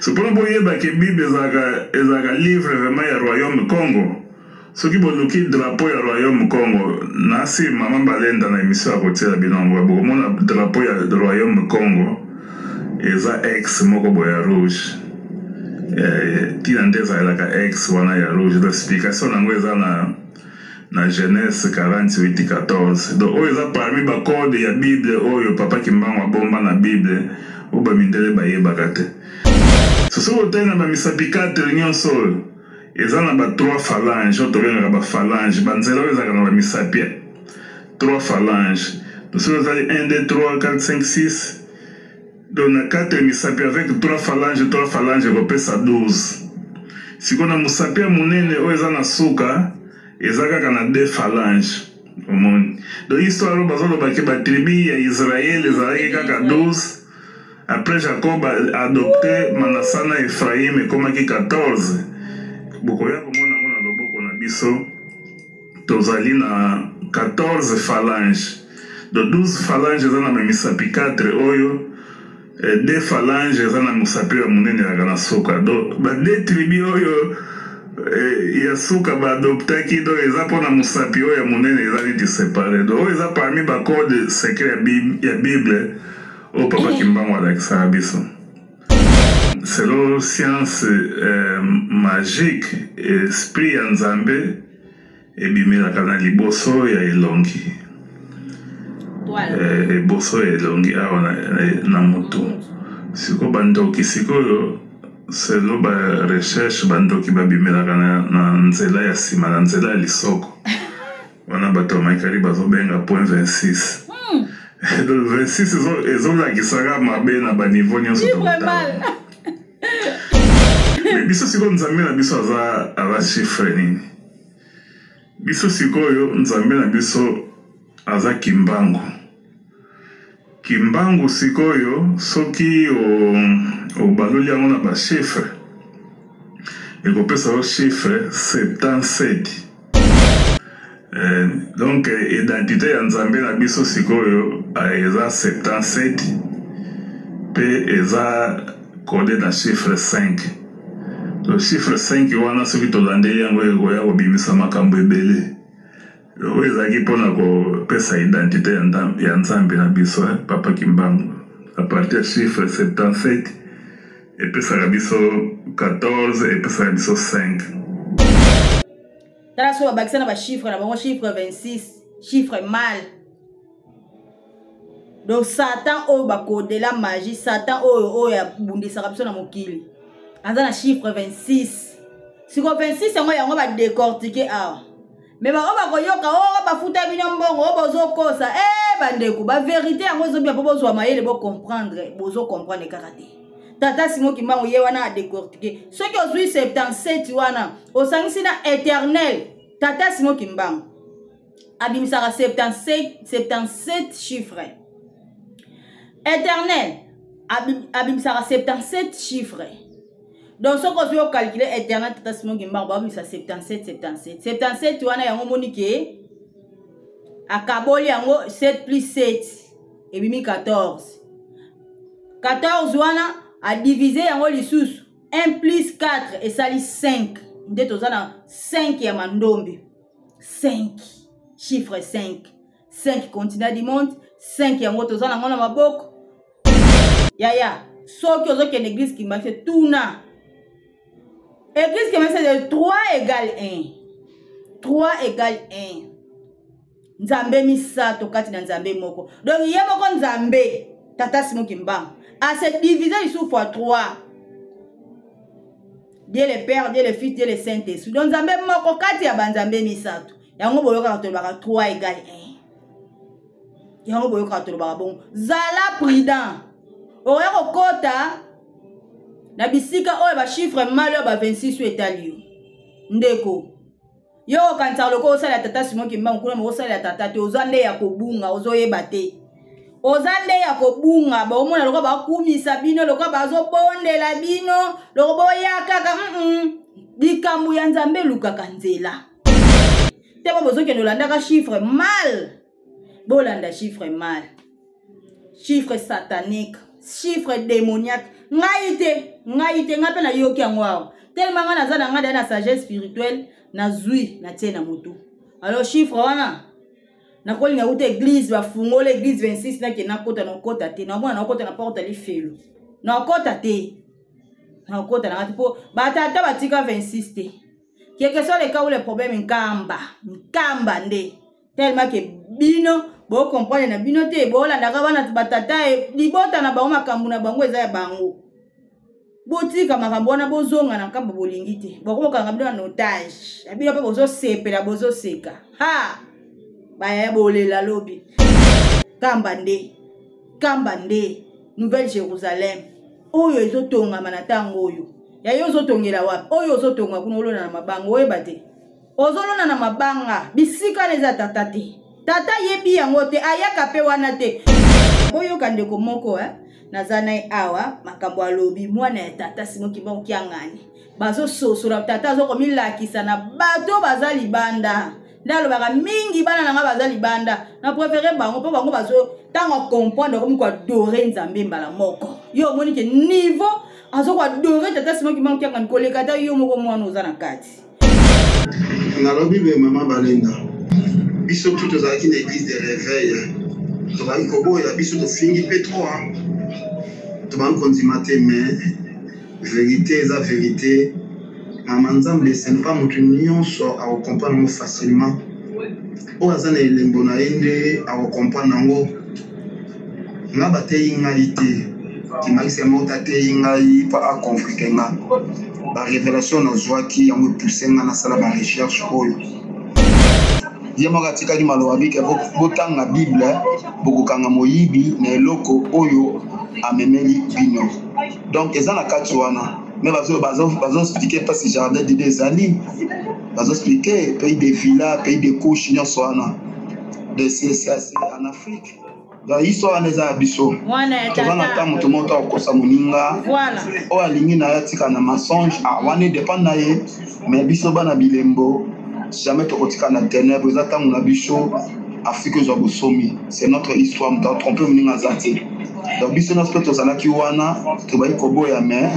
So mpona boyeba ke Bible ezalaka ezalaka livre vraiment ya royaume Congo. Soki boluki drapeau ya royaume Congo, nasi mama Balenda na emission akotiela bino yango, bokomona drapeau ya royaume Congo eza X moko boye ya rouge. Eh, tina nde ezalelaka X wana ya rouge. Donc explication nango eza na na Genèse 48 14. Donc oyo eza parmi ba code ya Bible oyo papa Kimbangu abomba na Bible oyo ba mindele bayebaka te. Soki otali na ba misapi 4 nyonso oyo eza na ba 3 phalanges oyo tobengaka ba phalanges, ba nzela oyo ezalaka na ba misapi 3 phalanges. Donc soki ozali 1 2 3 4 5 6 donc na 4 misapi avec 3 phalanges, 3 phalanges ekopesa 12. Sikoyo na mosapi ya monene oyo eza na suka eza kaka na 2 phalanges. Omoni? Donc histoire oyo bazoloba ke ba tribu ya Israël ezalaki kaka 12. Après Jacob a adopté Manasseh na Ephraim ekomaki 14. Bokoya komona yango na loboko na biso. Tozali na 14 phalanges. Donc 12 phalanges eza na misapi 4 oyo, 2 phalanges eza na mosapi oyo ya monene ezalaka na suka. Donc ba deux tribus oyo ya suka ba adoptaki, donc eza mpona mosapi oyo ya monene eza neti séparé. Donc oyo eza parmi ba code secret ya Bible oyo papa Kimbangu alakisaka biso. Selon science magique, esprit ya Nzambe ebimelaka na liboso ya elongi. Liboso ya elongi awa na mutu. Sikoyo bandoki sikoyo selon ba recherche bandoki babimelaka na nzela ya nsima, na nzela ya lisoko. Wana bato ya Maikari bazobenga point 26. Donc 26 ezolakisaka mabe na ba niveau nyonso tokotala. Mais biso sikoyo Nzambe na biso aza chiffre nini? Biso sikoyo Nzambe na biso aza Kimbangu. Kimbangu sikoyo soki obaloli yango na ba chiffre ekopesa yo chiffre 77. Donc identité ya Nzambe na biso sikoyo eza 77 pe eza codé na chiffre 5. Donc chiffre 5 wana soki tolandeli yango ekoya kobimisa makambo ebele. Oyo ezalaki mpona kopesa identité ya Nzambe na biso, Papa Kimbangu. À partir ya chiffre 77 epesaka biso 14, epesaka biso 5. Tala so babakisa na ba chiffre na bango, chiffre 26, chiffre mal. Donc Satan oyo bakodela magie, Satan oyo oyo abundisaka biso na mokili aza na chiffre 26. Siko 26 yango yango ba décortiquer awa. Mais ba oyo bakoyoka oyo bafuta bino mbongo oyo bozokosa, bandeko, ba vérité yango ezobima po bozwa mayele, bo comprendre, bozo comprendre kaka te. Tata Simon Kimbangu ye wana a décortiquer. Soki ozwi 77 wana osangisi na éternel, Tata Simon Kimbangu abimisaka 77 chiffres. Éternel abimisaka 77 chiffres. Donc soki ozwi ocalculer éternel Tata Simon Kimbangu babimisa 77, 77, 77 wana yango omoni ke akaboli yango 7 plus 7 ebimi 14. 14 wana adivise yango lisusu 1 plus 4 esali 5. Nde toza na 5 ya mandombe. 5, chiffre 5, 5 continent du monde, 5 yango toza nango na maboko. Yaya, soki ozokende église Kimbangu, tuna église Kimbangu, c'est 3 égale 1. 3 égale 1. Nzambe misato kati na Nzambe moko. Donc ye moko Nzambe Tata Simon Kimbangu a se diviser lisusu fois 3. Dieu le Père, Dieu le Fils, Dieu le Saint-Esprit. Donc Nzambe moko kati ya banzambe misato. Yango boyokaka tolobaka 3 égale 1. Yango boyokaka tolobaka bongo. Zala prudent. Oya kokota na bisika oyo ba chiffre mal oyo ba 26 oyo etali yo. Ndeko, yo okanisaka lokola osalela Tata Simon Kimbangu kuna, osalela tata te, oza nde ya kobunga, ozoyeba te. Oza nde ya kobunga, baomona lokola bakumisa bino, lokola bazobondela bino, lokola boya kaka. Likambo ya Nzambe elukaka nzela te. Bo bozokende olandaka chiffre mal, bolanda chiffre mal, chiffre satanique. Chiffre démoniaque. Ngai te, ngai te, ngai mpe nayoki yango awa. Tellement ngai naza na ngai deja na sagesse spirituelle, nazwi natie na motu. Alors chiffre wana nakolinga kuta église bafungola église 26 nake nakota nakota te naomona nakota na porte lifelo nakota te nakota nanga te mpo batata batika 26 te quelque soit le cas où le problème nkamba nkamba nde tellement ke bino bocomprendre na bino te bolandaka bana batata e, libota na bango makambo na bango eza ya bango botika makambo wana bozonga na nkambo bolingi te bokokanga bino na otage ya bino mpe bozosepela bozoseka ha bayaya bolela lobi kamba nde kamba nde nouvelle jérusalem oyo ezotongama na ntango oyo ya yo ozotongela wapi oyo ozotonga kuna olona na mabanga oyeba te ozolona na mabanga bisika na eza tata te tata ayebi yango te ayaka mpe wana te boyoka ndeko moko eh? naza na ye awa makambo alobi mwana ya tata simo kimbangu kiangani bazososola tata azokomilakisa na bato baza libanda nde alobaka mingi bana na ngai baza libanda na prefere bango mpo bango bazo ntango acomprendre akomi koadore nzambe mbala moko yo omoni ke niveau azokoadore tata simo kimbangu kiangani koleka ata yo moko mwana oza na kati Nalobi boye mama Balenda, biso tout tozalaki na eglise de reveil, tobaki koboya biso tofingi pe trop hein. Tobaki kondima te mais verite eza verite. Mama Nzambe ce n'est pas moto nyonso akocomprendre yango facilement. Oyo aza na elembo na ye nde akocomprendre yango. Nga bateyi ngai te kimakisi ya moko ateyi ngai mpo aconfrite nga ba revelation nazwaki yango epousse nga nasala ba recherche oyo ye moko atikaki maloba bike botanga bible bokokanga moyibi na eloko oyo amemeli bino donc eza na kati wana me bazoexplike mpasi jardin dide ezali bazoexplike pays de villa pays de couche nyonso wana de c'est en afrique Donc histoire wana eza ya biso. Toza na temps moto moko akokosa moninga. Oyo alingi na ye atika na mensonge, ah wana edepend na ye. Mais biso bana bilembo jamais tokotika na ténèbres. Eza ntango na biso Afrique ezwa bosomi. C'est notre histoire, moto atrompe moninga aza te. Donc biso nyonso mpe tozalaki wana tobaki koboya mais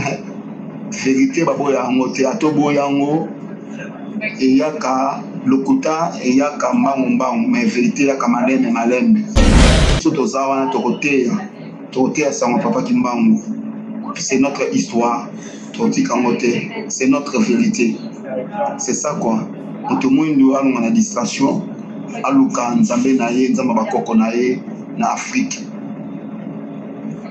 verité baboya yango te ata oboya yango Eyaka lokuta eyaka mbangu mbangu mais verite eyaka malembe malembe. Biso toza wana tokoteya tokoteya sango papa kimbangu c'est notre histoire tokotika yango te c'est notre verite c'est ça quoi moto mwindu alonga na distraction aluka nzambe na ye nzambe bakoko na ye na afrique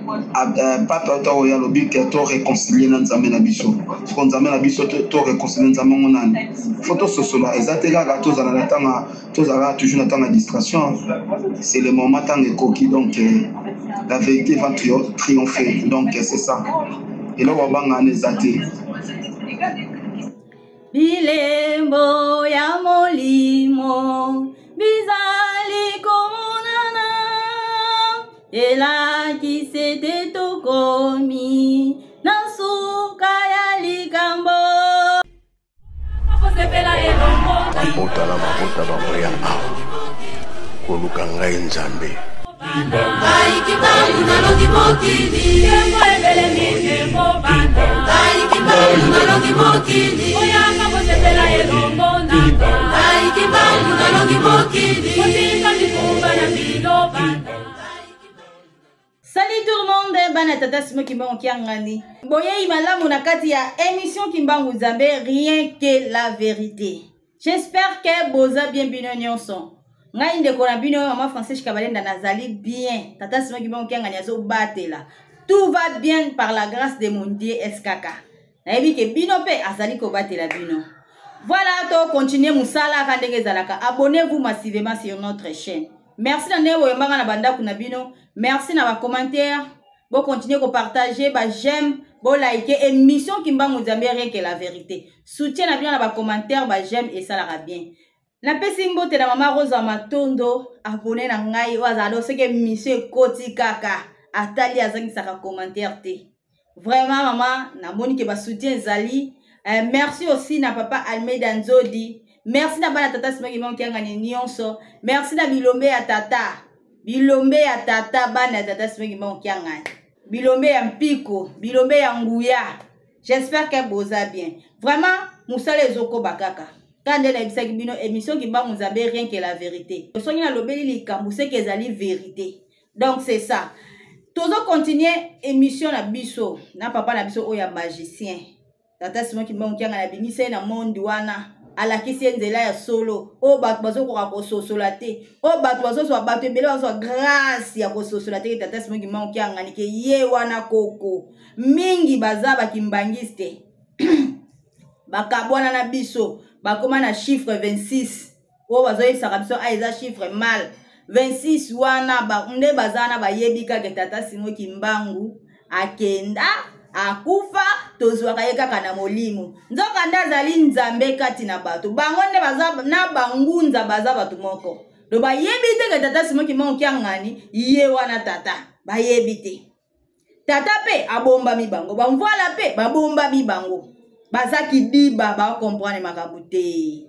Euh, pape ata oyo alobi ke to réconcilier na nzambe na biso soko nzambe na biso to réconcilier nzambe yango nani fo tososola eza te kaka tozala na ntango tozala toujours na ntango ya distraction c'est le moment ntango ekoki donc euh, la vérité va triompher donc euh, c'est ça eloko abanga wana eza te Bilembo ya molimo bizali komonana elakisi ete tokomi na suka ya likambo. Mabota na mabota bakoya awa koluka ngai Nzambe. Ngai kimbangu nalongi mokili Ngai kimbangu nalongi mokili Oyaka kosepela elongo na Ngai kimbangu nalongi mokili Kotika mikumba na bino bana Salut tout le monde, bana tata Simon Kimbangu Kiangani. Boyei malamu na kati ya émission Kimbangu Nzambe, rien que la vérité. J'espère que boza bien bino nyonso. Ngai ndeko na bino mama Francis Kabalenda nazali bien. Tata Simon Kimbangu Kiangani azobatela. Tout va bien par la grâce de mon Dieu SKK. Nayebi ke bino pe azali kobatela bino. Voilà, to continuer musala ka ndenge ezalaka. Abonnez-vous massivement sur notre chaîne. Merci na ndenge boyambaka na bandako na bino. Merci na ba commentaires. Bo continuer ko partager ba j'aime, bo liker émission Kimbangu Nzambe rien que la vérité. Soutien na bino na ba commentaires, ba j'aime et ça la bien. Napesi mbote na mama Rosa Matondo, abonné na ngai oyo azala soki émission ekoti kaka atali azangisaka commentaire te. Vraiment mama, namoni ke ba soutien ezali. Euh, merci aussi na papa Almeida Nzodi. Merci na bana tata Simon Kimbangu Kiangani nyonso. Merci na bilombe ya tata. Bilombe ya tata bana ya tata Simon Kimbangu Kiangani. Bilombe ya mpiko, bilombe ya nguya. J'espère que boza bien. Vraiment, mosala ezokoba kaka. Kaka nde nayebisaki bino émission Kimbangu Nzambe rien que la vérité. Soki nalobeli likambo seke ezali vérité. Donc c'est ça. Tozo continuer émission na biso na papa na biso oyo ya magicien. Tata Simon Kimbangu Kiangani abimisa ye na monde wana alakisi ye nzela ya solo oyo bato bazokoka kososola te oyo bato bazozwa bato ebele bazwa grâce ya kososola te tata Simon Kimbangu Kiangani ke ye wana koko mingi baza bakimbangiste bakabwana na biso bakoma na chiffre 26 oyo bazoyebisaka biso a eza chiffre mal 26 wana ba, nde baza wana bayebi kaka tata simo kimbangu akenda akufa tozwaka ye kaka na molimo nzoka nde azali nzambe kati na bato bango nde baza na bangunza baza bato moko do bayebi te ke tata simo kimbangu kiangani ye wana tata bayebi te Tata pe abombami bango, ba mvuala pe babombami bango. Baza kidiba ba comprendre makambo te.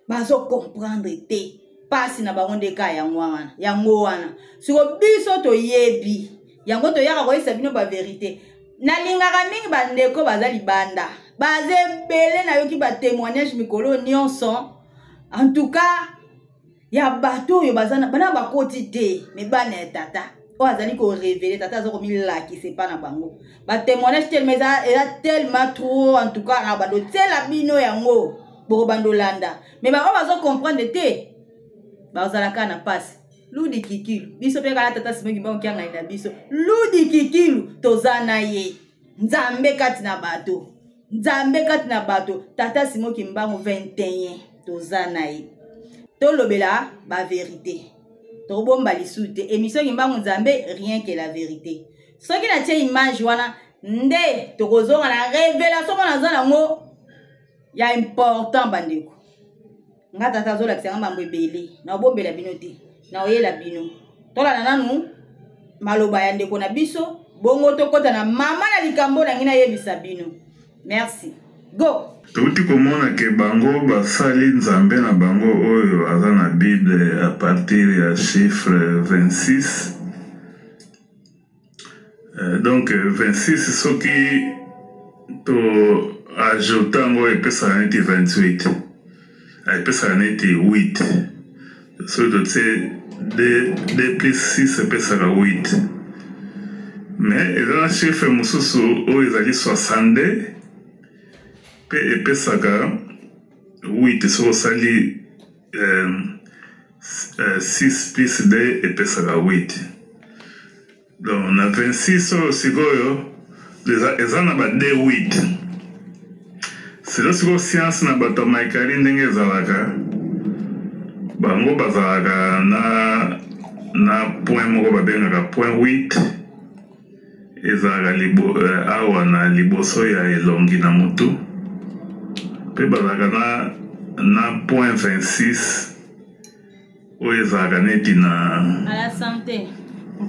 Bazo comprendre te. Pasi na bango nde ka yango wana. Yango wana. Siko biso toyebi. Yango toyaka koyebisa bino ba verite. Nalingaka mingi bandeko baza libanda. Baza ebele nayoki ba témoignage mikolo nyonso. En tout cas, ya bato oyo baza bana bakoti te me bana ya tata oyo azali korevele tata aza komilakisa epa na bango batémoignage telema eza, eza tellement trop en tout cas na bando tiela bino yango bokobanda olanda me bango bazo comprendre te bazalaka na mpasi ludi kikilu biso mpe kala tata simoki mbango kiangai na biso ludi kikilu toza na ye nzambe kati na bato nzambe kati na bato tata simo kimbangu 21 toza na ye tolobela baverité tokobomba lisusu te émission kimbangu nzambe rien que la vérité soki natie image wana nde tokozonga na révélation mpo naza nango ya important bandeko nga tata azolakisa nga mambo ebele naobombela bino te naoyela bino tolanda nanu maloba ya ndeko na biso bongo tokɔta na mama na likambo na ngai nayebisa bino merci go touti komona ke bango basali nzambe na bango oyo aza na bible a partir ya chiffre 26 euh, donc 26 soki to ajoute yango epesaka neti 28 epesaka neti 8 soki totie 2 plus 6 epesaka 8 mais eza na chiffre mosusu oyo ezali 62 mpe epesaka 8 soki osali euh, 6 plus 2 epesaka 8 donc na 26 oyo sikoyo eza na ba 2 8 selo sikoyo science na bato ya maikari ndenge ezalaka bango bazalaka na na point moko babengaka point 8 ezalaka libo, eh, awa na liboso ya elongi na motu mpe bazalaka na, na point 26 oyo ezalaka neti na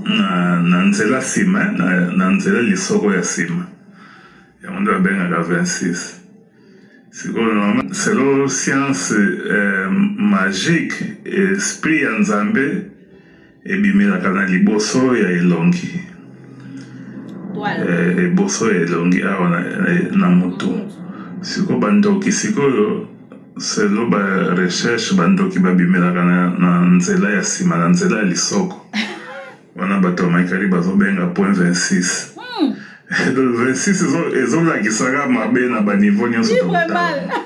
na, na nzela nsima na, na nzela lisoko ya nsima yango nde babengaka 26 sikoyo selo science eh, magique esprit ya nzambe Ebimelaka na liboso ya elongi. Eh, liboso ya elongi awa na, na mutu. Sikoyo bandoki sikoyo selo ba recherche bandoki babimelaka na, na nzela ya nsima na nzela ya lisoko wana bato ya maikali bazobenga point 26 hmm. Donc 26 ezolakisaka mabe na baniveau nyonso tokotala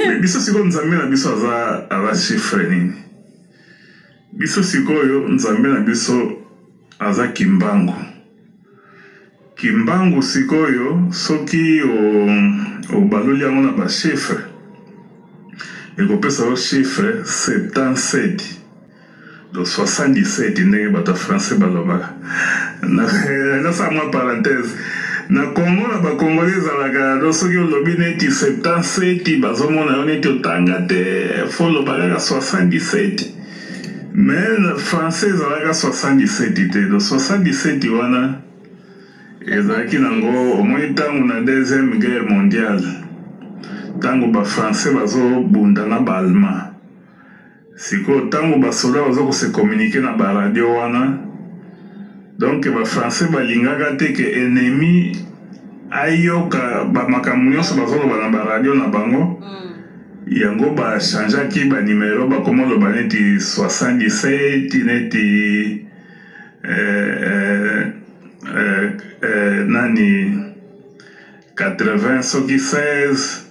me biso sikoyo nzambe na biso aza aza chiffre nini Biso sikoyo nzambe na biso aza kimbangu kimbangu sikoyo soki obaloli yango na ba chiffre ekopesa yo chiffre 77 donc 77 ndenge bato ya français balobaka nasala mwa parenthèse na congo na bakongole ezalaka do soki olobi neti 77 bazomona yo neti otanga te fo oloba kaka 77 mais na français ezalaka 77 te do 77 wana ezalaki nango omoni ntango na deuxième guerre mondiale ntango bafrançais bazobunda na baallemand Sikoyo tango ba soda baza ko se communiquer na ba radio wana. Donc ba français balingaka te ke ennemi ayoka ba makambo nyonso bazoloba na ba radio na bango. Yango ba changeaki ba numero, bakoma loba neti 77, neti nani 80 soki 16,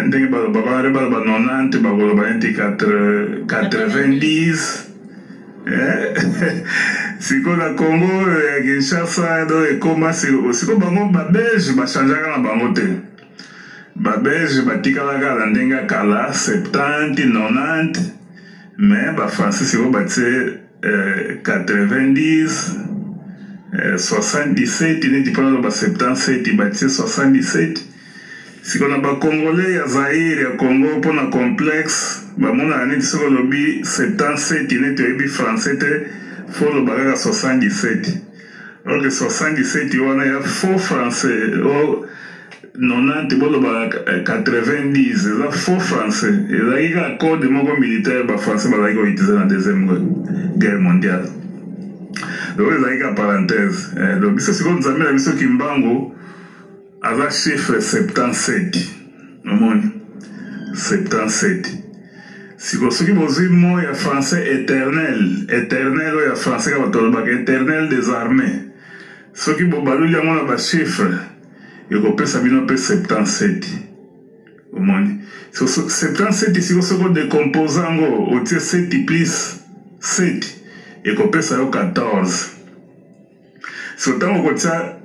ndenge balobaka wana, baloba 90, bakoloba neti 90. Sikoyo na Congo ya Kinshasa do ekoma sikoyo bango babelge bachangeaka na bango te. Babelge batikalaka na ndenge ya kala 70, 90, mais bafrançais sikoyo batie 90, 77, neti mpona loba 77, batie 77. Sikoyo na bacongolais ya Zaire, ya Congo, mpona complexe bamonaka neti soki olobi 77, neti oyebi français te, faut oloba kaka 77. Or que 77 wana ya faux français, o 90 bolobaka 90, eza faux français. Ezalaki kaka code moko militaire bafrançais bazalaki koutiliser na Deuxième Guerre mondiale. Donc ezalaki kaka parenthèse. Donc biso sikoyo, Nzambe na biso Kimbangu aza chiffre 77. Omoni 77. Sikoyo soki bozwi mot ya français éternel, éternel oyo ya français kaka bato balobaka, éternel des armées, soki bobaluli yango na bachiffre, ekopesa bino mpe 77. Omoni so, 77. Sikoyo soki odécompose yango, otie 7 plus 7, ekopesa yo 14. So ntango okotia,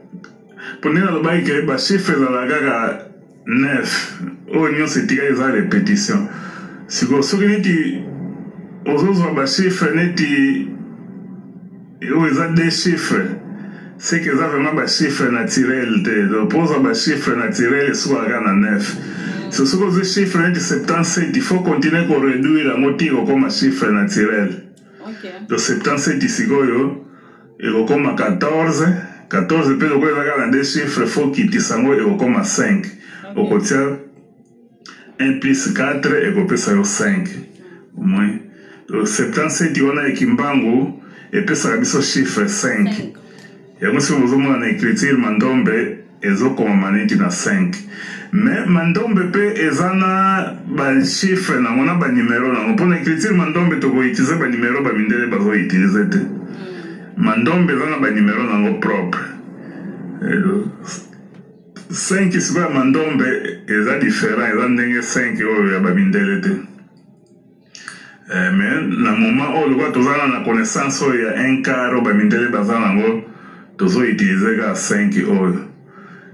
mpo ndenge nalobaki ke bachiffre ezalaka kaka 9, oyo nyonso etikali eza répétition. Sikoyo soki neti ozozwa bachiffre neti oyo eza deux chiffres, c'est que eza vraiment bachiffre naturel te. Donc mpo ozwa bachiffre naturel, esukaka kaka na 9. So soki ozwi chiffre neti 77, il faut continuer koréduire yango ti ekokoma chiffre naturel. Donc 77 sikoyo ekokoma 14. 14 mpe lokola eza kaka na deux chiffres, faut kitisa yango, ekokoma 5. Okotia 1 plus 4, ekopesa yo 5 au moins. Donc 77 wana ya Kimbangu epesaka biso chiffre 5. Yango soki bozomona na écriture mandombe, ezokomama neti na 5, mais mandombe mpe eza na bachiffre nango na banimero nango. Mpona écriture mandombe, tokoutiliser banimero bamindele bazoutiliser te. Mandombe eza na banimero nango propre. 5 sikoyo ya mandombe eza différent, eza ndenge 5 oyo ya bamindele te. Mais na moment oyo, lokola toza na connaissance oyo ya un quart oyo bamindele baza nango, tozoutiliser kaka 5 oyo.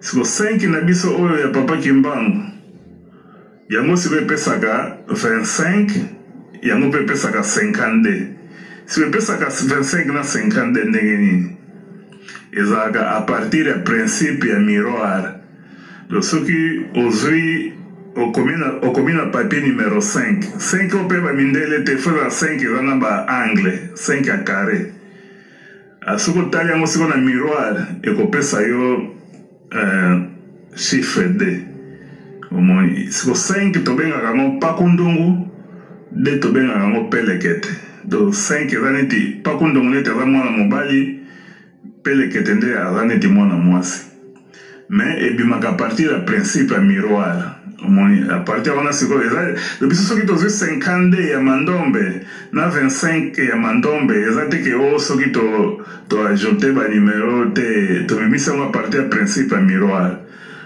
Siko 5 na biso oyo ya papa Kimbangu, yango sikoyo epesaka 25, yango mpe epesaka 52. Sikoyo epesaka 25 na 52 ndenge nini? Ezalaka à partir ya principe ya miroir. Donc soki ozwi, okomi na papier numéro 5, 5 oyo mpe bamindele te, faut ezala 5 eza na baangle 5 ya carré. Soki otali yango sikoyo na miroir, ekopesa yo chiffre 2. Omoni siko 5 tobengaka yango pakundungu, 2 tobengaka yango pelekete. Donc 5 eza neti pakundungu, neti aza mwana mobali, pelekete nde aza neti mwana mwasi. Mais ebimaka à partir ya principe ya miroir. Omoni, à partir wana sikoyo eza biso soki tozwi 52 ya mandombe na 25 ya mandombe, eza te ke o soki toajoute banimero te, tobimisi yango à partir ya principe ya miroir.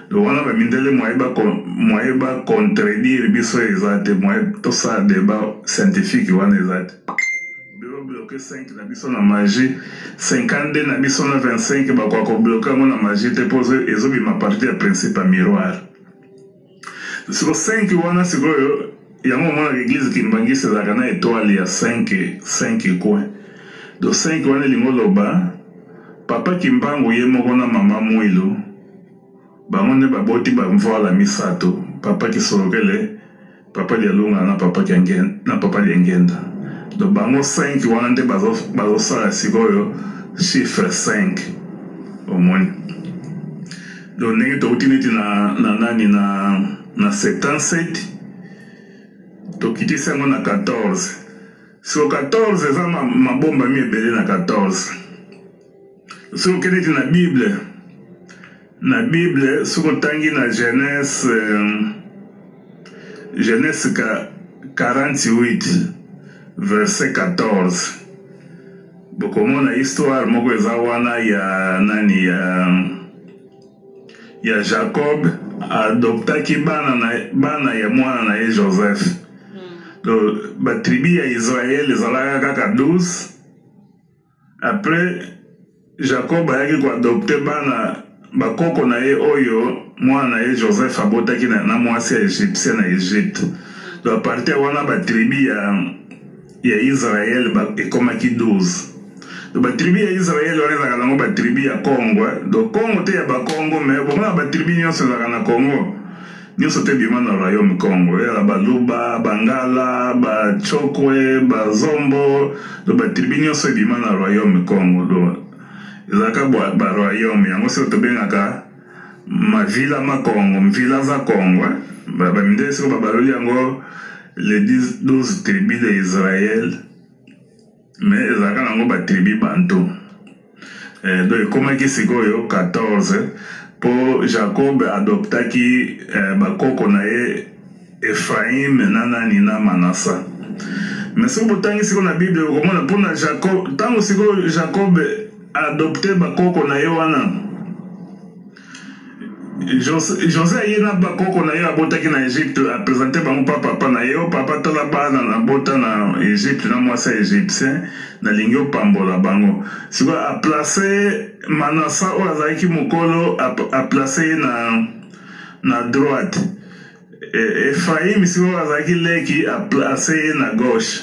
Donc wana bamindele moye bacontredire biso eza te, moye tosala débat scientifique wana eza te. Bloquer 5 na biso na magie, 52 na biso na 25, bakoka kobloquer yango na magie te, mpo ezobima partir ya principe ya miroir. Siko 5 wana sikoyo, yango omonaka église kimbangisi ezalaka na étoile ya 5, 5 coin. Donc 5 wana elingi oloba papa Kimbangu ye moko na mama Mwilu, bango nde baboti bamvoala misato: papa Kisolokele, papa Dialunga na papa Kiangenda, na papa Liengenda. Donc bango 5 wana nde bazosala sikoyo chiffre 5. Omoni, donc ndenge touti neti na nani na 77, tokitisi yango na 14. Siko 14 eza mabombami ebele na 14. Soki okende ti na Bible, na Bible soki otangi na Genèse euh, Genèse 48 verset 14 bokomona histoire moko eza wana ya nani ya ya Jacob adoptaki bana na bana ya mwana na ye Joseph. Hmm. Donc ba tribu ya Israël ezalaka kaka 12. Après Jacob ayaki ko adopter bana bakoko na ye oyo mwana na ye Joseph abotaki na, na mwasi ya Egyptien na Egypte. Donc à partir wana ba tribu ya ya Israël ekomaki 12. Donc ba tribu ya Israël wana ezalaka nango ba tribu ya Congo. Eh. Donc Congo te ya ba Congo mais bomona ba tribu nyonso ezalaka na Congo. Nyonso te ebima na royaume Congo. Ezala Baluba, Bangala, ba Chokwe, ba Zombo, donc ba tribu nyonso ebima na royaume Congo. Donc ezalaka ba royaume yango soki tobengaka mavila ma Congo, mvila za Congo. Eh. Ba mindele sikoyo babaloli yango les 12 tribus de Israël mais ezalaka nango ba tribu bantu eh, donc ekomaki sikoyo 14 mpo Jacob adoptaki eh, bakoko na ye Ephraim na nani na Manassa. Mais soki botangi sikoyo na Bible okomona mpo na Jacob, ntango sikoyo Jacob adopte bakoko na ye wana Jose aye na bakoko na ye abotaki na Egypte, apresente bango pa papa na ye, o papa tala bana nabota na Egypte na mwasi ya Egyptien, nalingi opambola bango. Sikoyo aplace Manassa oyo azalaki mokolo, aplace ye na na droite. Ephraim sikoyo azalaki leki aplace ye na gauche.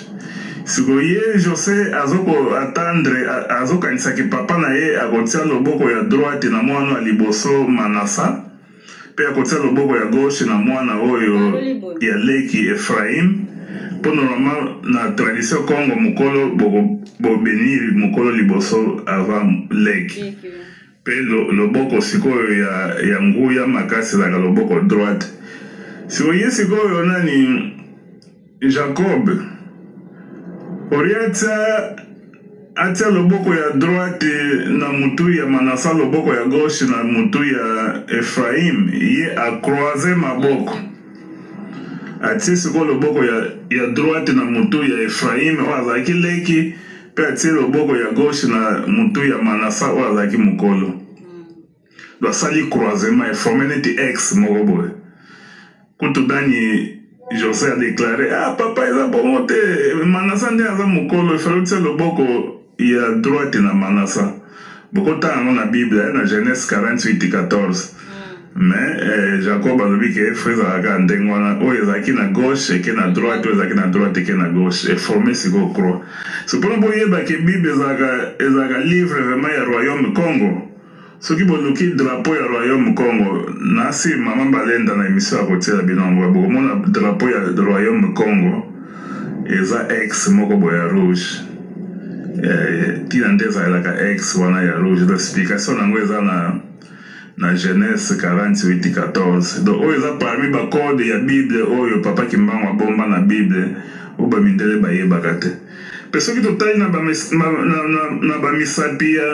Sikoyo ye Jose azoko attendre, azokanisa ke papa na ye akotia loboko ya droite na mwana ya liboso Manassa, pe akotia loboko ya gauche na mwana oyo ya leki Ephraim, po normalement na tradition Kongo mokolo boko bo benir mokolo liboso avant leki. Pe loboko sikoyo ya, ya nguya makasi ezalaka loboko droite. Sikoyo ye sikoyo nani Jacob orie atia atia loboko ya droite na mutu ya Manassa, loboko ya gauche na mutu ya Ephraim, ye a croiser maboko atie sikoyo loboko ya, ya droite na mutu ya Ephraim oyo azalaki leki Mpe atie loboko ya gauche na mutu ya Manassa oyo azalaki mokolo. Donc asali croisement, eforme neti X moko boye. Kutu dani Jose a declare, ah papa eza bongo te, Manassa nde aza mokolo, il fallait otia loboko ya droite na Manassa. Bokotanga yango na Bible, eh, na Genèse 48 14. Mais eh, Jacob alobi ke fo ezalaka kaka ndenge wana, oyo ezalaki na gauche eke na droite, oyo ezalaki na droite eke na gauche, eforme sikoyo croix. So mpona boyeba ke Bible ezalaka ezalaka livre vraiment ya royaume Congo. Soki boluki drapeau ya royaume Congo, nasi mama Balenda na emission akotiela bino yango, bokomona drapeau ya royaume Congo eza X moko boye ya rouge. Eh, tina nde ezalelaka X wana ya rouge, donc explication na yango eza na na Genèse 48 14. Donc oyo eza parmi ba code ya Bible oyo papa Kimbangu abomba na Bible oyo ba mindele bayebaka te. Pe soki totali na ba na, na, na ba misapi ya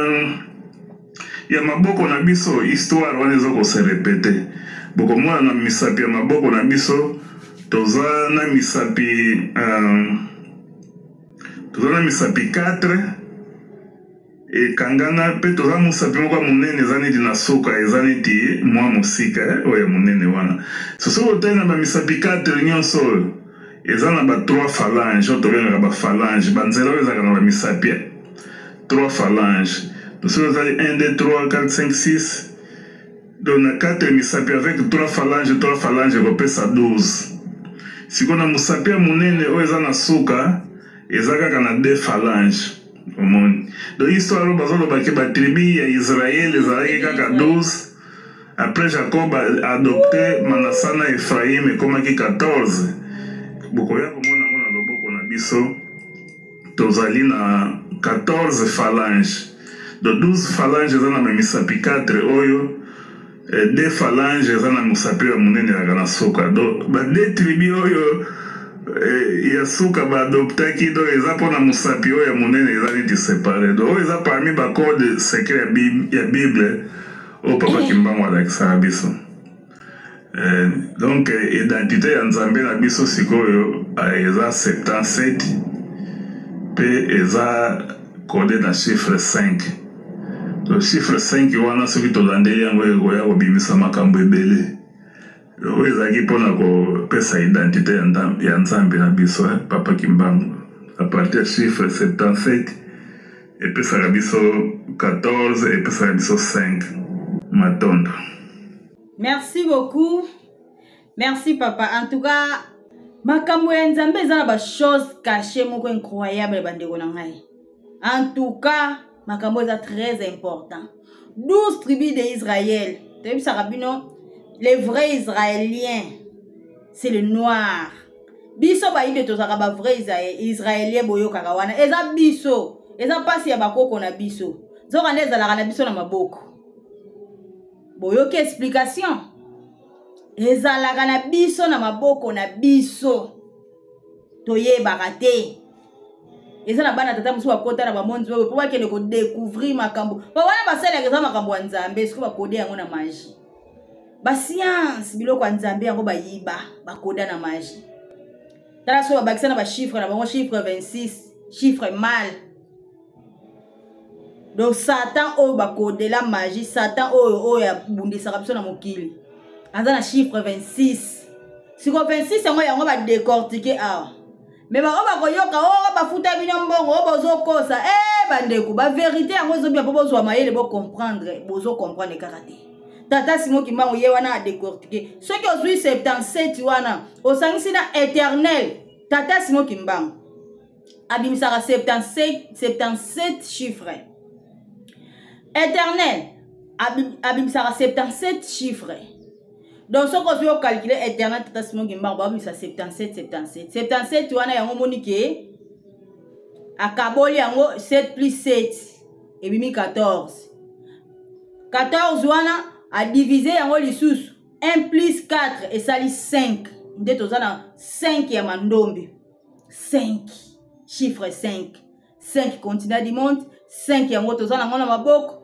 ya maboko na biso, histoire wana eza ko se repeter. Bokomona na misapi ya maboko na biso toza na misapi euh, toza na misapi 4 Ekangana pe toza musapi moko ya munene eza neti na suka eza neti mwa mosika eh, oyo ya munene wana so soki otali na ba misapi 4 nyonso oyo eza na ba 3 phalange oyo tobengaka ba phalange ba nzela oyo ezalaka na ba misapi eh? 3 phalange soki ozali 1 2 3 4 5 6 donc na 4 misapi avec 3 phalange 3 phalange ekopesa 12 sikoyo na mosapi ya monene oyo eza na suka eza kaka na 2 phalange Omoni? Donc histoire oyo bazoloba ke ba tribus ya Israël ezalaki kaka 12 après Jacob a adopte Manassa na Ephraim ekomaki 14. Bokoya komona yango na loboko na biso tozali na 14 phalanges. Donc 12 phalanges eza na misapi 4 oyo eh, deux phalanges eza na mosapi ya monene ezalaka na suka. Donc ba deux tribus oyo. eh, ya suka baadoptaki donc eza mpona mosapi oyo ya monene eza neti separe donc oyo eza parmi bacode secret ya bible oyo papa eh. Kimbangu alakisaka biso. Eh, donc identité ya Nzambe na biso sikoyo eh, eza 77 mpe eza code na chiffre 5. Donc chiffre 5 wana soki tolandeli yango ekoya kobimisa makambo ebele. Oyo ezalaki mpona kopesa identité ya Nzambe na biso eh, Papa Kimbangu à partir ya chiffre 77 epesaka biso 14 epesaka biso 5. Matondo. Merci beaucoup. Merci papa. En tout cas, makambo ya Nzambe eza na ba choses cachées moko incroyable bandeko na ngai. En tout cas, makambo eza très important. 12 tribus d'Israël. Toyebisaka bino les vrais israéliens c'est le noir. Biso bayindo tozalaka ba vrais israélien boyokaka wana eza biso eza mpasi ya bakoko na biso nzoka nde ezalaka na biso na maboko boyoki explication ezalaka na biso na maboko na biso toyebaka te eza na bana tata mosusu bakota na bamonzi oyo mpo bakende kodecouvrir makambo po wana basalelaka eza makambo ya nzambe soki bakode yango na magie basianse biloko ya nzambe yango bayiba bakoda na magie tala soki babakisa na bachiffre na bango chiffre 26 chiffre mal donc satan oyo bakodela magie satan oyo oyo abundisaka biso na mokili aza na chiffre 26 siko 26 yango yango badecortike awa me bango bakoyoka o oh, bafuta bino mbongo o oh, bozokosa e eh, bandeko baverité yango ezobima mpo bozwa mayele bocomprendre bozocomprendre kaka te tata simo kimbangu ye wana adecortike soki ozwi 77 wana osangisi na éternel tata simo kimbangu abimisaka 77, 77 chiffre éternel abimisaka 77 chiffre donc soki ozwi ocalcule éternel tata simon kimbangu babimisa 77 77 77 wana yango omoni ke akaboli yango 7 plus 7 ebimi 14 14 wana adivise yango lisusu 1 plus 4 esali 5 nde toza na 5 ya mandombe 5 chiffre 5 5 continent du monde 5 yango toza nango na maboko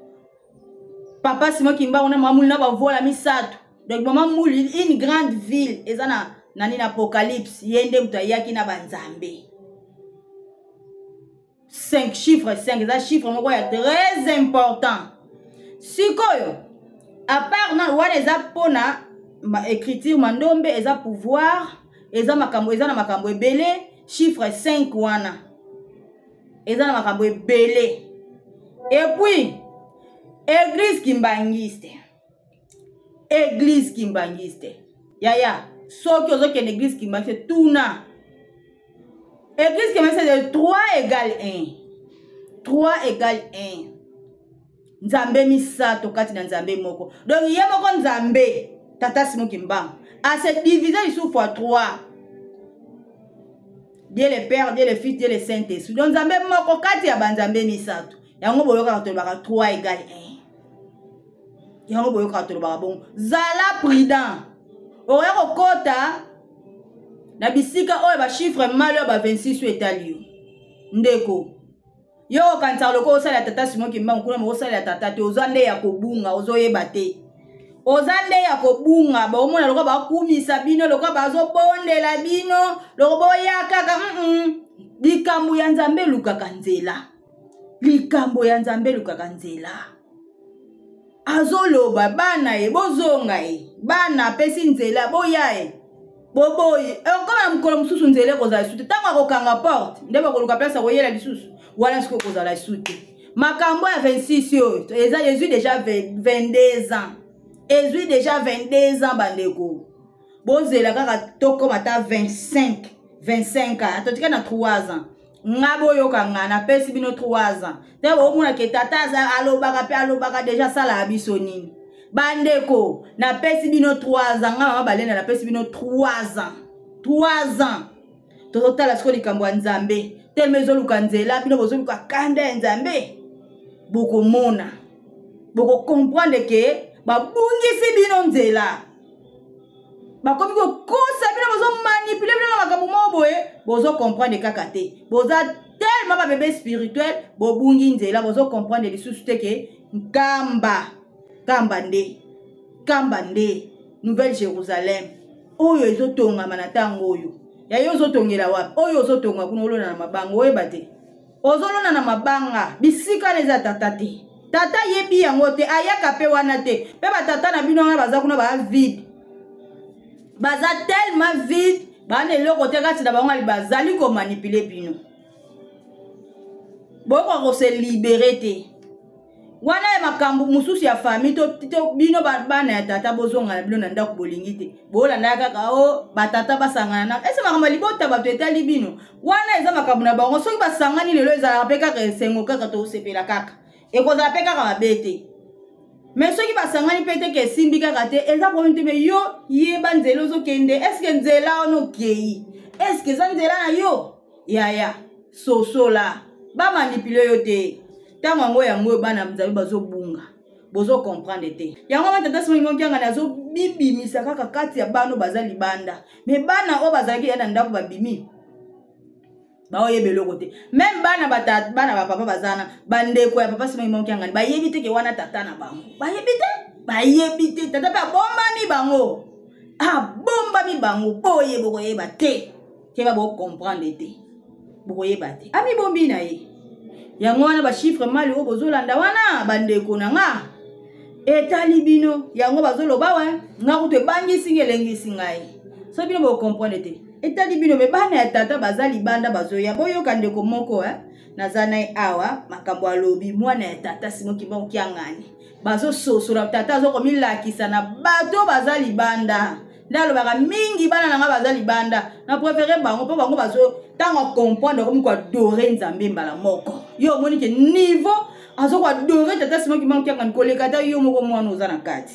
papa simon kimbangu na mama muli na bavola misato donc mama muli une grande ville eza na nani na apocalypse ye nde moto ayaki na banzambe 5 chiffre 5 eza chiffre moko ya très important sikoyo apart na wana eza mpona ma écriture mandombe eza pouvoir eza makambo eza na makambo ebele chiffre 5 wana eza na makambo ebele et puis église kimbangiste église kimbangiste yaya soki ozokende église kimbangiste tuna église kimbangiste de 3 égale 1 3 égale 1 nzambe misato kati na nzambe moko donc ye moko nzambe tata simo kimbangu ase divise lisusu fois 3 Dieu le Père, Dieu le Fils, Dieu le Saint-Esprit. Donc nzambe moko kati ya banzambe misato. Yango boyokaka tolobaka 3 égale 1. Yango boyokaka tolobaka bongo. Zala prudent. Okoya kokota na bisika oyo ba chiffre mal oyo ba 26 oyo etali yo. Ndeko, yo okanisaka lokola osalela tata Simon Kimbangu kuna osalela tata te, oza nde ya kobunga, ozoyeba te. Oza nde ya kobunga, baomona lokola bakumisa bino, lokola bazobondela bino, loko boya kaka mm -mm. Likambo ya Nzambe elukaka nzela. Likambo ya Nzambe elukaka nzela. Azoloba bana ye bozonga ye, bana apesi nzela boya ye. Boboyi okoma na mokolo mosusu nzela ekozala lisusu te. Ntango akokanga porte nde bakoluka place akoyela lisusu, wana sikoyo ekozala lisusu te. Makambo ya 26 oyo eza ezwi deja 22 ans, ezwi deja 22 ans bandeko. Bozela kaka tokoma ata 25 25 ans, totika na 3 ans. Nga boyoka nga napesi bino 3 ans te, bomona ke tata alobaka pe alobaka deja asalaka biso nini. Bandeko napesi bino 3 ans, nga mama Balenda napesi bino 3 ans, 3 ans tozotala sikoyo likambo ya Nzambe telema ezoluka nzela, bino bozoluka kanda ya Nzambe, bokomona bokokomprendre ke babungisi bino nzela. Bakomi kokosa bino, bozomanipule bino na makambo moko boye, bozokomprendre kaka te. Boza tellement babebe spirituel, bobungi nzela, bozokomprendre lisusu te ke Nkamba, Nkamba nde, Nkamba nde Nouvelle Jérusalem oyo ezotongama na ntango oyo. Ya yo ozotongela wapi? Oyo ozotonga kuna olona na mabanga, oyeba te. Ozolona na mabanga, bisika na eza tata te. Tata yebi yango te, ayaka pe wana te. Pe batata na bino wana baza kuna ba vide. Baza tellement vide, bana eloko te kati na bango bazali ko manipuler bino. Bokoka ko se libérer te. Wana ya makambo mosusu ya famille to, to bino bana ya tata bozonga na bino na ndako bolingi te. Bolanda kaka o oh, batata basangana na ese makambo ya libota bato etali bino. Wana eza makambo na bango, soki basangani lelo ezalaka pe kaka esengo kaka tosepela kaka. Ekozala pe kaka mabe te. Mais soki basangani pe te ke esimbi kaka te, eza problème te. Mais yo yeba nzela ozokende, est-ce que nzela wana okei? Est-ce que eza nzela na yo? Yaya, sosola, ba manipuler yo te. Tango yango yango oyo bana Nzambe bazobunga, bozo comprendre te. Yango wana tata Simon Kimbangu Kiangani azobibimisa kaka kati ya bano baza libanda. Mais bana oyo bazalaki ya na ndako babimi, baoyeba eloko te. Même bana ba bana ba papa bazana, bandeko ya papa Simon Kimbangu Kiangani bayebi te ke wana tata na bango. Bayebi te, bayebi te. Tata pe abombami bango. Abombami bango, boye bokoyeba te. Keba bo comprendre te. Bokoyeba te. Amibombi na ye. Yango wana ba chiffre mali oyo bozolanda wana bandeko na nga. Etali bino yango bazoloba wa nga kutu ebangisi nga elengisi ngai. So bino bo comprendre te. Etali bino me bana ya tata baza libanda bazoya boyoka ndeko moko eh. Naza na ye awa makambo alobi mwana ya tata Simon Kimbangu Kiangani. Bazososola tata azokomilakisa na bato baza libanda. Nde alobaka mingi bana na nga baza libanda na préféré bango mpo bango bazo ntango acomprendre akomi koadore Nzambe mbala moko. Yo omoni ke niveau azo koadore tata Simon Kimbangu Kiangani koleka ata yo moko mwana oza na kati.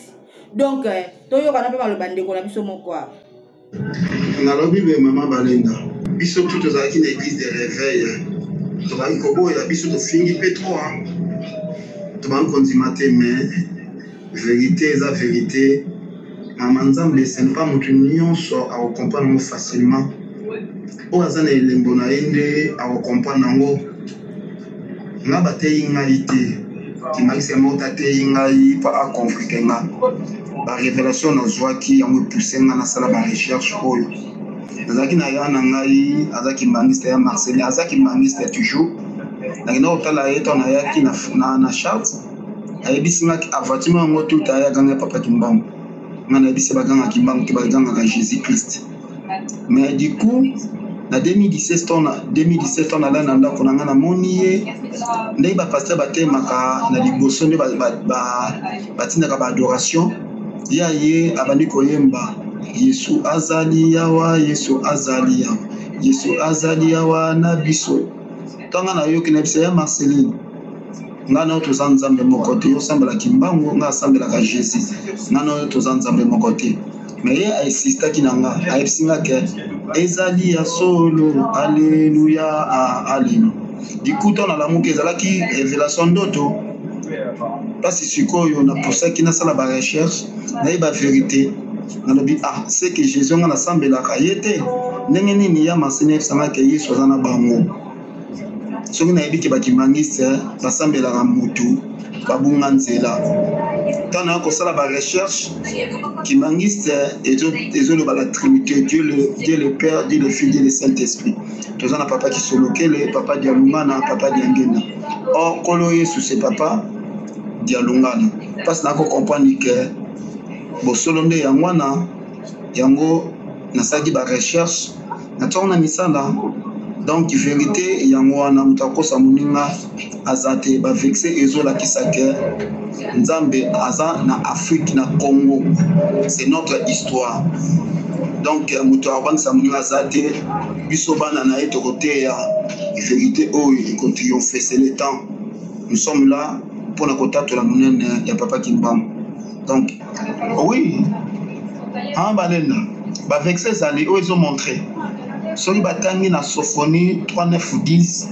Donc toyokana mpe maloba ndeko na biso moko awa. Nalobi be mama Balenda, biso tout tozalaki na église de réveil, tobaki koboya biso tofingi pe trop, hein. Tobaki kondima te, mais vérité eza vérité. Mama Nzambe ce n'est pas motu nyonso akocomprendre yango facilement. Oyo aza na elembo na ye nde akocomprendre yango. Nga bateyi ngai te, kimbangisi moko ateyi ngai mpo aconfrike nga. Ba révélation nazwaki yango epousse nga nasala ba recherche oyo. Nazalaki na ya na ngai aza kimbangiste ya Marseille, aza kimbangiste toujours. Nakenda kotala ye ntango nayaki na Chartres. Ayebisi nga avertiment yango tout ayaka ngai papa Kimbangu. Nga nayebisi baganga Kimbangu te, bagangaka Jésus Christ. Mais du coup na 2017 to na 2017 to nalai na ndako na nga namoni ye ndenge ba pasteur batemaka na liboso nde batindaka ba adoration ya ye abandi koyemba Yesu azali yawa, Yesu azali yawa, Yesu azali yawa na biso. Tanga nayoki na bisa ya Marceline, nga na yo toza Nzambe moko te, yo osambelaka Kimbangu, nga asambelaka Jésus, nga na yo toza Nzambe moko te. Mais ye ainsistaki na nga, ayebisi nga ke ezali ya solo, alleluya, alleluya. Du coup ntango nalamuki ezalaki révélation ndoto, mpasi sikoyo napusaki nasala ba recherche, nayeba vérité. Nalobi ah, c'est que Jésus nga nasambelaka ye te, ndenge nini ya Marceline ayebisa nga ke Yesu aza na bango. Soki nayebi ke bakimbangiste basambelaka mutu babunga nzela. Ntango naya kosala ba recherche, kimbangiste ezoloba la Trinité, Dieu le Père, Dieu le Fils, Dieu le Saint-Esprit. Toza na papa Kisolokele, papa Dialungana, papa Diangenda. Or Nkolo Yesu c'est papa Dialungana. Parce nako comprendre que bosolo nde yango wana, yango nasalaki ba recherche natiango na misala. Donc vérité yango wana, moto akosa moninga aza te. Ba vexe ezolakisa ke Nzambe aza na Afrique, na Congo, c'est notre histoire. Donc moto akobangisa moninga aza te. Biso bana na ye tokoteya vérité oyo ekotriomphe, c'est le temps. Nous sommes là mpona kotatola monene ya papa Kimbangu. Donc oui, hein, Balenda, ba vexe ezali oyo ezomontre soki batangi na Sophonie 3 9 10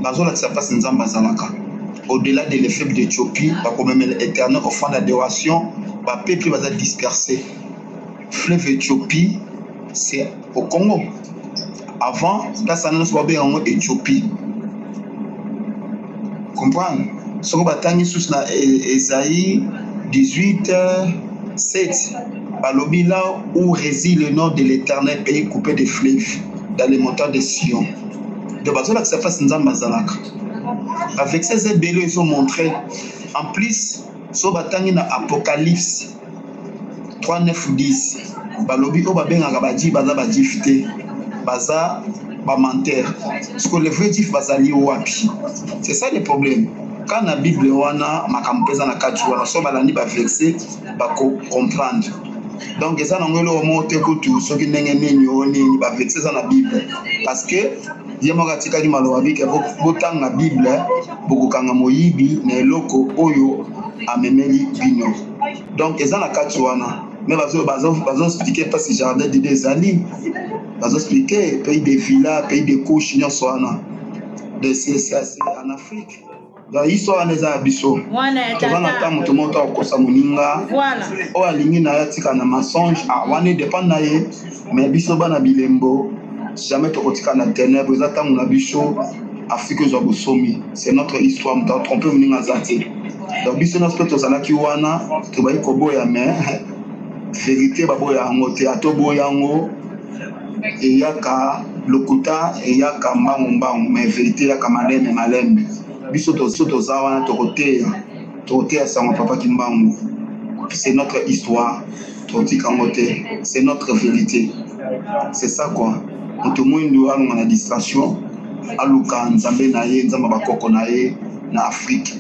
bazolakisa place Nzambe azalaka. Au-delà de l'effet d'Éthiopie, bakomemela éternel offrande d'adoration, ba peuple baza dispersé. Fleuve Ethiopie c'est au Congo. Avant place wana nyonso babenga yango Ethiopie. Comprendre? Soko batangi susu na Esaïe 18 7 balobi là où réside le nom de l'Éternel, pays coupé des fleuves dans les montagnes de Sion. Donc bazolakisa place Nzambe azalaka. Ba versets eza ebele ezo montrer. En plus so batangi na Apocalypse 3 9 10 balobi oyo babengaka ba juif baza ba juif te, baza ba menteur. Siko le vrai juif bazali wapi? C'est ça le problème. Quand na Bible wana makambo mpe eza na kati wana, so balandi ba verset bako comprendre. Donc eza nango eloko moko te kutu soki ndenge nini o nini, ba verset eza na Bible parce que ye moko atikaki maloba bike botanga Bible bokokanga moyibi na eloko oyo amemeli bino. Donc eza na kati wana, mais bazo bazo bazo expliquer parce jardin d'Eden ezali, bazo expliquer pays de villa, pays de couche nyonso wana de c'est en Afrique. Donc histoire wana eza ya biso, toza na ntango moto moko akokosa moninga oyo alingi na ye atika na mensonge, ah wana edépend na ye, mais biso bana bilembo jamais tokotika na ténèbre. Eza ntango na biso Afrique ezwa bosomi, c'est notre histoire. Moto atrompe moninga aza te. Donc biso nyonso mpe tozalaki wana, tobayi koboya, mais vérité baboya yango te. Ata oboya yango, eyaka lokuta, eyaka mbangu mbangu, mais vérité eyaka malembe malembe. Biso toza wana, tokoteya tokoteya sango Papa Kimbangu. C'est notre histoire, totika yango te, c'est notre vérité, c'est ça quoi. Moto mwindu alonga na distraction, aluka Nzambe na ye, Nzambe bakoko na ye na Afrique.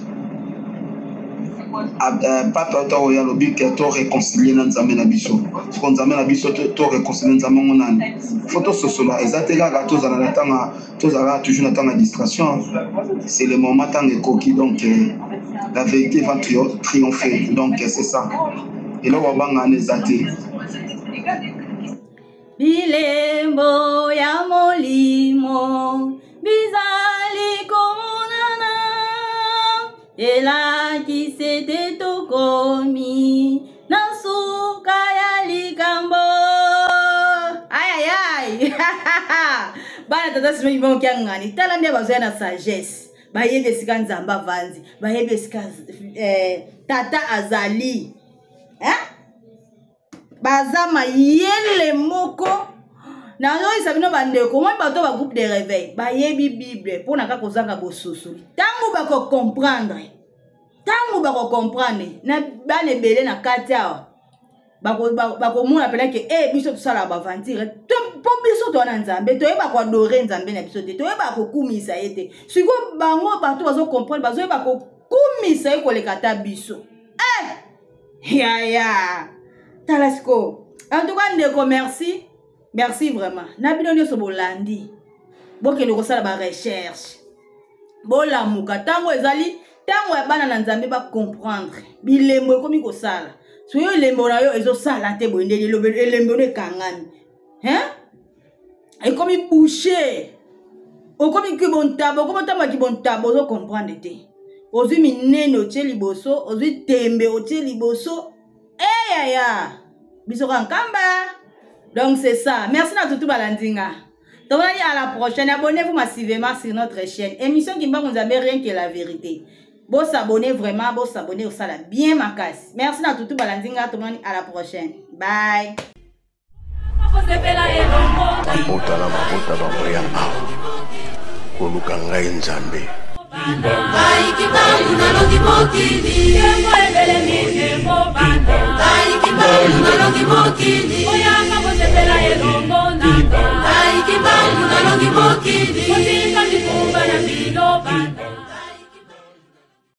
Pape ata oyo alobi ke to réconcilier na Nzambe na biso. Siko Nzambe na biso, to réconcilier Nzambe ngo nani? Fo tososola, eza te kaka tozala na ntanga, tozala toujours na ntango ya distraction. C'est le moment, ntango ekoki. Donc la vérité va triompher. Donc c'est ça, eloko babangana eza te. Bilembo ya molimo bizali komonana, elakisi ete tokomi na suka ya likambo. Ayayay, bana tata Simon Kimbangu Kiangani, tala nde bazoya na sagesse, bayebi esika Nzambe avandi, bayebi esika tata azali, eh? Baza mayele moko. Nazoyisa bino bandeko, moi bato ba groupe de réveil bayebi Bible mpona kaka kozanga bososoli. Ntango bakocomprendre, ntango bakocomprendre na bana ebele na kati awa, bakomona mpena ke e biso tosalaka baaventure mpo biso toza na Nzambe, toyeba koadorer Nzambe na biso te, toyeba kokumisa ye te. Sikoyo bango bato bazocomprendre, bazoyeba kokumisa ye koleka ata biso. Eh! Yaya, tala sikoyo. En tout cas ndeko, merci, merci vraiment na bino nyonso bolandi. Bokende kosala barecherche, bolamuka. Ntango ezali ntango ya bana na Nzambe bacomprendre bilembo ekomi kosala. Soki elembo na yo ezosala te boye, ndenge elembo no ekangami, hein? Ekomi bouche, okomi kibontaba, okomi otambaki bontaba, ozocomprendre te. Ozwi minene otie liboso, ozwi tembe otie liboso, eyaya biso kaka nkamba. Donc c'est ça, merci na tutu balandi nga. Tomonani à la prochaine. Abonnez-vous massivement sur notre chaîne Émission Kimbangu Nzambe, rien que la vérité. Bosabonner vraiment, bosabonner, osala bien makasi. Merci na tutu balandi nga, tomonani à la prochaine, bye. Mabota na mabota bakoya awa koluka ngai Nzambe. Ngai Kimbangu nalongi mokili, ngai Kimbangu nalongi mokili.